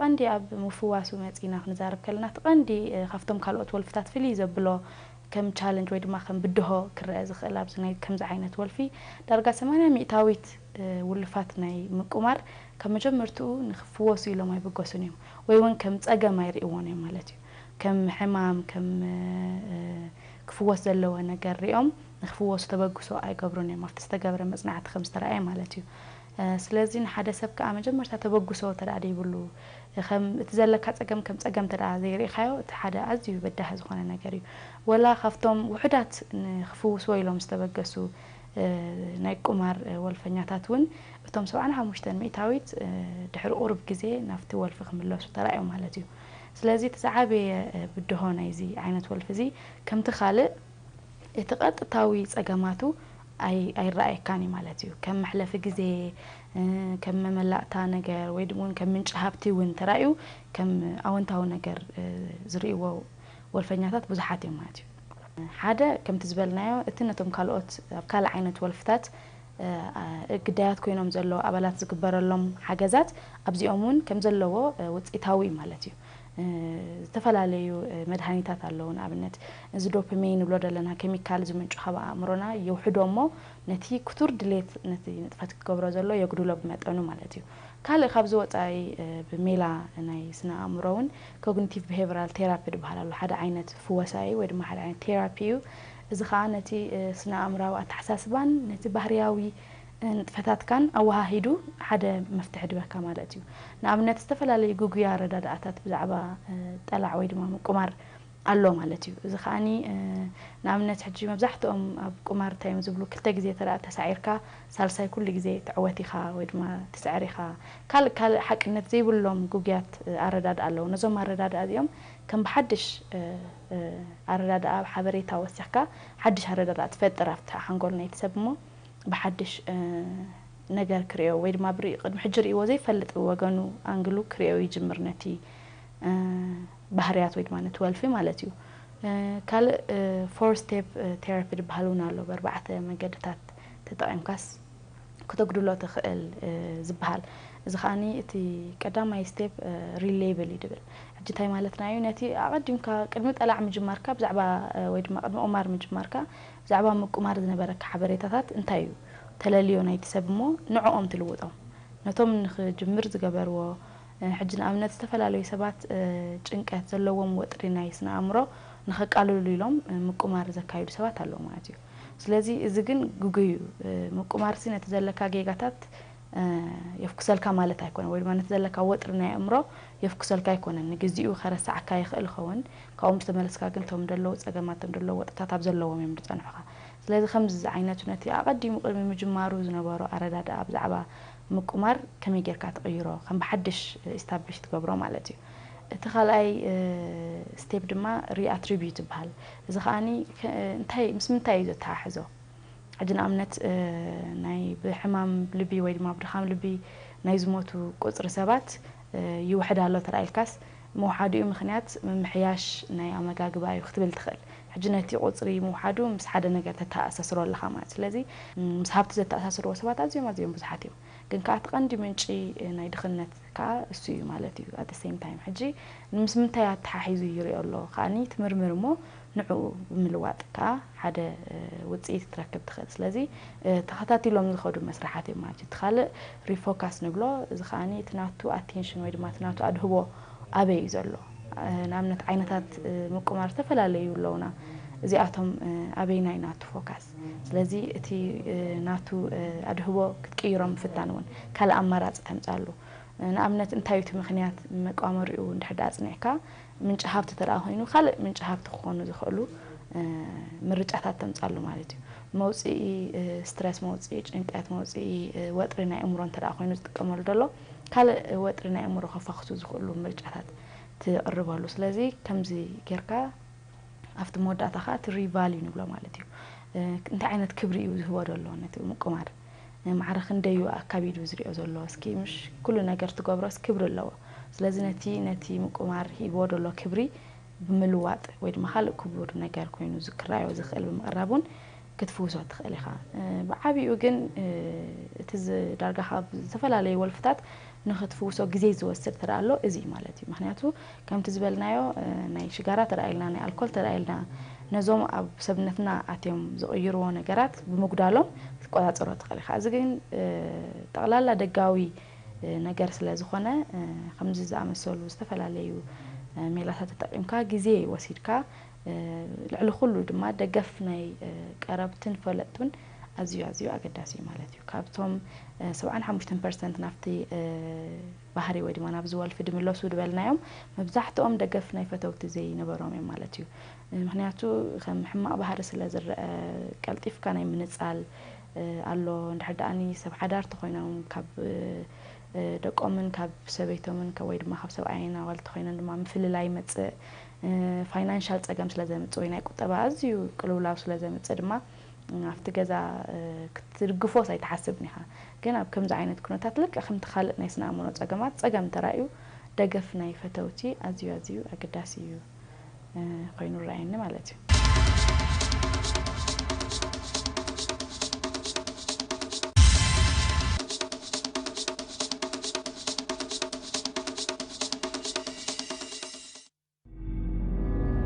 ቀንዲ ኣብ ምፍዋሱ መጺና ክንዛረብ ከለና፣ እቲ ቀንዲ፣ እ፣ ካብቶም ካልኦት ወልፍታት ፍልይ ዘብሎ ከም ቻለንጅ ወይ ድማ ከም ብድሆ ክረአ ዝኽእል ኣብዚ ናይ ከምዚ ዓይነት ወልፊ፣ ዳርጋ ሰማንያ ሚእታዊት፣ እ፣ ውልፋት ናይ ምቁማር ካብ መጀመርትኡ ንኽፍወሱ ኢሎም ኣይብገሱን እዮም፣ ወይ እውን ከም ጸገም ኣይርእይዎን እዮም ማለት እዩ። ከም ሕማም፣ ከም፣ እ፣ ክፍወስ ዘለዎ ነገር ሪኦም ንኽፍወሱ ተበግሶ ኣይገብሩን እዮም፣ ኣብቲ ዝተገብረ መጽናዕቲ ከም ዝተረኣየ ማለት እዩ። እ፣ ስለዚ ንሓደ ሰብ ከኣ መጀመርታ ተበግሶ እንተ ደኣ ደይብሉ፣ እ፣ ከም እቲ ዘለካ ጸገም ከም ጸገም እንተ ደኣ ዘይርኢኻዮ፣ እቲ ሓደ ኣዝዩ በዳሂ ዝኾነ ነገር እዩ። ወላ ካብቶም ውሑዳት ንኽፍውስዎ ኢሎም ዝተበገሱ፣ እ፣ ናይ ቁማር፣ እ፣ ወልፈኛታት እውን እቶም ሰብዓን ሓሙሽተን ሚእታዊት፣ እ፣ ድሕሪ ቁሩብ ግዜ ናብቲ ወልፊ ክምለሱ ተራእዮም ማለት እዩ። ስለዚ እቲ ዝዓበየ፣ እ፣ ብድሆ ናይዚ ዓይነት ወልፊ እዚ ከምቲ ካልእ እቲ ቀጥታዊ ጸገማቱ ኣይ-፣ ኣይረኣየካን እዩ ማለት እዩ። ከም መሕለፊ ግዜ፣ እ፣ ከም መመላእታ ነገር ወይ ድማ ከም ምንጪ ሃብቲ እውን ተራእዩ ከም ኣወንታዊ ነገር፣ እ፣ ዝርእይዎ ወልፈኛታት ብዙሓት እዮም ማለት እዩ። ሓደ ከምቲ ዝበልናዮ እቲ ነቶም ካልኦት ኣብ ካልእ ዓይነት ወልፍታት፣ እ፣ እ፣ ግዳያት ኮይኖም ዘለዉ ኣባላት ዝግበረሎም ሓገዛት ኣብዚኦም እውን ከም ዘለዎ፣ እ፣ ውጽኢታዊ እዩ ማለት እዩ። እ፣ ዝተፈላለዩ፣ እ፣ መድሃኒታት ኣለዉ። ንኣብነት እዚ ዶፓሚን ንብሎ ዘለና ኬሚካል ዝምንጩ ካብ ኣእምሮና የውሕዶ እሞ ነቲ ክቱር ድሌት ነቲ ንጥፈት ክገብሮ ዘሎ የጉድሎ ብመጠኑ ማለት እዩ። ካልእ ካብዚ ወጻኢ፣ እ፣ ብሜላ ናይ ስነ ኣእምሮ እውን ኮግኒቲቭ ቢሄቨራል ቴራፒ ዝበሃል ኣሎ። ሓደ ዓይነት ፍወሳ እዩ ወይ ድማ ሓደ ዓይነት ቴራፒ እዩ። እዚ ኸኣ ነቲ፣ እ፣ ስነ ኣእምራዊ ኣተሓሳስባን ነቲ ባህርያዊ፣ እ፣ ንጥፈታትካን ኣወሃሂዱ ሓደ መፍትሒ ድበካ ማለት እዩ። ንኣብነት ዝተፈላለዩ ግጉይ ኣረዳድኣታት ብዛዕባ፣ እ፣ ጠላዕ ወይ ድማ ምቁማር ኣሎ ማለት እዩ። እዚ ኸኣኒ፣ እ፣ ንኣብነት ሕጂ መብዛሕትኦም ኣብ ቁማር እንታይ እዮም ዝብሉ፣ ክልተ ግዜ ተራ ተሳዒርካ ሳልሳይ ኩሉ ግዜ ትዕወት ኢኻ ወይ ድማ ትስዕር ኢኻ። ካልእ ካልእ ሓቅነት ዘይብሎም ግጉያት፣ እ፣ ኣረዳድኣ ኣለዉ። ነዞም ኣረዳድኣ እዚኦም ከም ብሓድሽ፣ እ፣ እ፣ ኣረዳድኣ ኣብ ሓበሬታ ወሲኽካ ሓድሽ ኣረዳድኣ ትፈጥር ኣብቲ ሓንጎል ናይቲ ሰብ እሞ ብሓድሽ፣ እ፣ ነገር ክርእዮ ወይ ድማ ብርኢ-፣ ቅድሚ ሕጂ ርእይዎ ዘይፈልጥ ወገኑ ኣንግሉ ክርእዮ ይጅምር ነቲ፣ እ፣ ባህርያት ወይ ድማ ነቲ ወልፊ ማለት እዩ። እ፣ ካልእ፣ እ፣ ፎር ስቴፕ፣ እ፣ ቴራፒ ዝበሃል እውን ኣሎ። ብኣርባዕተ መገድታት ተጠቒምካስ ክተጉድሎ ትኽእል፣ እ፣ ዝበሃል። እዚ ኸኣኒ እቲ ቀዳማይ ስቴፕ፣ እ፣ ሪሌብል እዩ ድብል። ሕጂ እንታይ ማለትና እዩ? ነቲ ኣቐዲምካ ቅድሚ ጠላዕ ምጅማርካ ብዛዕባ፣ እ፣ ወይ ድማ ቅድሚ ቁማር ምጅማርካ ብዛዕባ ምቁማር ዝነበረካ ሓበሬታታት እንታይ እዩ? ተለልዮ ናይቲ ሰብ እሞ ንዕኦም ትልውጦም። ነቶም ንኽጅምር ዝገበርዎ፣ እ፣ ሕጂ ንኣብነት ዝተፈላለዩ ሰባት፣ እ፣ ጭንቀት ዘለዎም ወጥሪ ናይ ስነ ኣእምሮ ንኸቃልሉ ኢሎም፣ እ፣ ምቁማር ዘካይዱ ሰባት ኣለዉ ማለት እዩ። ስለዚ እዚ ግን ግጉይ እዩ። እ፣ ምቁማርሲ ነቲ ዘለካ ጌጋታት፣ እ፣ የፍኩሰልካ ማለት ኣይኮነን፣ ወይ ድማ ነቲ ዘለካ ወጥሪ ናይ ኣእምሮ የፍኩሰልካ ኣይኮነን። ንግዚኡ ከረስዓካ ይኽእል ይኸውን፣ ካብኡ ምስ ተመለስካ ግን እቶም ደለዉ ጸገማት፣ እቶም ደለዉ ወጥርታት ኣብ ዘለዎም እዮም ዝጸንሑኻ። ስለዚ ከምዚ ዝዓይነቱ ነቲ ኣቐዲሙ ቅድሚ ምጅማሩ ዝነበሮ ኣረዳድኣ ብዛዕባ ምቁማር ከመይ ጌርካ ትቕይሮ፣ ከም ብሓድሽ ኢስታብሊሽ ትገብሮ ማለት እዩ። እቲ ካልኣይ፣ እ፣ ስቴፕ ድማ ሪኣትሪቢዩት ይበሃል። እዚ ከኣኒ ከ-፣ እንታይ፣ ምስ ምንታይ እዩ ዘተሓሕዞ? ሕጂ ንኣብነት፣ እ፣ ናይ ብሕማም ልቢ ወይ ድማ ብድኻም ልቢ ናይ ዝሞቱ ቁጽሪ ሰባት፣ እ፣ ይውሕድ ኣሎ ተራኢልካስ፣ ምውሓዲኡ ምኽንያት ምምሕያሽ ናይ ኣመጋግባ እዩ ክትብል ትኽእል። ሕጂ ነቲ ቁጽሪ ምውሓዱ ምስ ሓደ ነገር ተተኣሳስሮ ኣለኻ ማለት። ስለዚ፣ ም፣ ምስ ሃብቲ ዘተኣሳስርዎ ሰባት ኣዝዮም ኣዝዮም ብዙሓት እዮም። ግን ከኣ እቲ ቀንዲ ምንጪ ናይ ድኽነት ከኣ እሱ እዩ ማለት እዩ። ኣት ሴም ታይም ሕጂ ምስ ምንታይ ኣተሓሒዙ ይሪኦ ኣሎ ከኣኒ ትምርምር እሞ ንዕኡ ብምልዋጥ ከኣ ሓደ፣ እ፣ ውጽኢት ክትረክብ ትኽእል። ስለዚ፣ እ፣ ተኸታቲሎም ዝኸዱ መስርሓት እዮም ማለት እዩ። እቲ ካልእ ሪፎካስ ንብሎ፣ እዚ ከኣኒ እቲ ናቱ ኣቴንሽን ወይ ድማ እቲ ናቱ ኣድህቦ ኣበይ እዩ ዘሎ? እ፣ ንኣብነት ዓይነታት፣ እ፣ ምቁማር ዝተፈላለዩ ኣለዉና። እዚኣቶም፣ እ፣ ኣበይናይ ናቱ ፎካስ? ስለዚ እቲ፣ እ፣ ናቱ፣ እ፣ ኣድህቦ ክትቅይሮ ምፍታን እውን ካልእ ኣማራጺ ተምጻሉ። እ፣ ንኣብነት እንታይ እዩ እቲ ምኽንያት መቋመሪኡ እንድሕር ደኣ ኣጽኒዕካ፣ ምንጪ ሃብቲ ተደኣ ኮይኑ፣ ካልእ ምንጪ ሃብቲ ክኾኑ ዝኽእሉ፣ እ፣ ምርጫታት ተምጻሉ ማለት እዩ። መውጽኢ፣ እ፣ ስትረስ መውጽኢ፣ ጭንቀት መውጽኢ፣ እ፣ ወጥሪ ናይ ኣእምሮ እንተ ደኣ ኮይኑ ዝጥቀመሉ ዘሎ፣ ካልእ ወጥሪ ናይ ኣእምሮ ከፋኽሱ ዝኽእሉ ምርጫታት ትቕርበሉ። ስለዚ ከምዚ ጌርካ ኣብቲ መወዳእታ ኸኣ እቲ ሪቫልዩ ንብሎ ማለት እዩ። እ፣ እንታይ ዓይነት ክብሪ እዩ ዝህቦ ዘሎ ነቲ ምቁማር? እ፣ ማዕረ ክንደይ እዩ ኣካቢዱ ዝሪኦ ዘሎ? እስኪ ምሽ ኩሉ ነገር ትገብሮስ ክብሪ ኣለዎ። ስለዚ ነቲ፣ ነቲ ምቁማር ሂብዎ ዘሎ ክብሪ ብምልዋጥ ወይ ድማ ካልእ ክቡር ነገር ኮይኑ ዝ-፣ ክረኣዮ ዝኽእል ብምቕራብ እውን ክትፍውሶ ትኽእል ኢኻ። ብዓብኡ ግን እቲ ዳርጋ ካብ ዝተፈላለዩ ወልፍታት ንኽትፍውሶ ግዜ ዝወስድ ተደኣ ኣሎ እዚ እዩ ማለት እዩ። ምክንያቱ ከምቲ ዝበልናዮ ናይ ሽጋራ ተደኣ ኢልና ናይ ኣልኮል ተደኣ ኢልና ነዞም ኣብ ሰብነትና ኣትዮም ዝቕይርዎ ነገራት ብምጉዳሎም ክትቆፃፀሮ ትኽእል ኢኻ። እዚ ግን ጠቕላላ ደጋዊ ነገር ስለ ዝኾነ ከምዚ ዝኣመሰሉ ዝተፈላለዩ ሜላታት ተጠቒምካ ግዜ ወሲድካ ልዕሊ ኩሉ ድማ ደገፍ ናይ ቀረብትን ፈለጥቱን ኣዝዩ ኣዝዩ ኣገዳሲ እዩ ማለት እዩ። ካብቶም ሰብዓን ሓሙሽተን ፐርሰንት ናብቲ ባህሪ ወይ ድማ ናብዚ ወልፊ ድምለሱ ድበልናዮም መብዛሕትኦም ደገፍ ናይ ፈተውቲ ዘይነበሮም እዮም ማለት እዩ። ምክንያቱ ከም ሕማቕ ባህሪ ስለ ዝረአ ቀልጢፍካ ናይ ምንጻል ኣሎ። እንድሕር ደኣኒ ሰብ ሓዳር ተኾይኖም ካብ ደቆምን ካብ ሰበይቶምን ወይ ድማ ካብ ሰብኣይን ኣዋልድ ተኾይኖም ድማ ምፍልላይ ይመፅእ። ፋይናንሻል ፀገም ስለ ዘምፅእ ወይ ናይ ቁጠባ ኣዝዩ ቅልውላው ስለ ዘምፅእ ድማ ኣብቲ ገዛ ክትድግፎስ ኣይትሓስብን ኢኻ። ግን ኣብ ከምዚ ዓይነት ኩነታት ልክዕ ከምቲ ካልእ ናይ ስነ ኣእምሮ ፀገማት ፀገም ተራእዩ ደገፍ ናይ ፈተውቲ ኣዝዩ ኣዝዩ ኣገዳሲ እዩ ኮይኑ ረኣየኒ ማለት እዩ።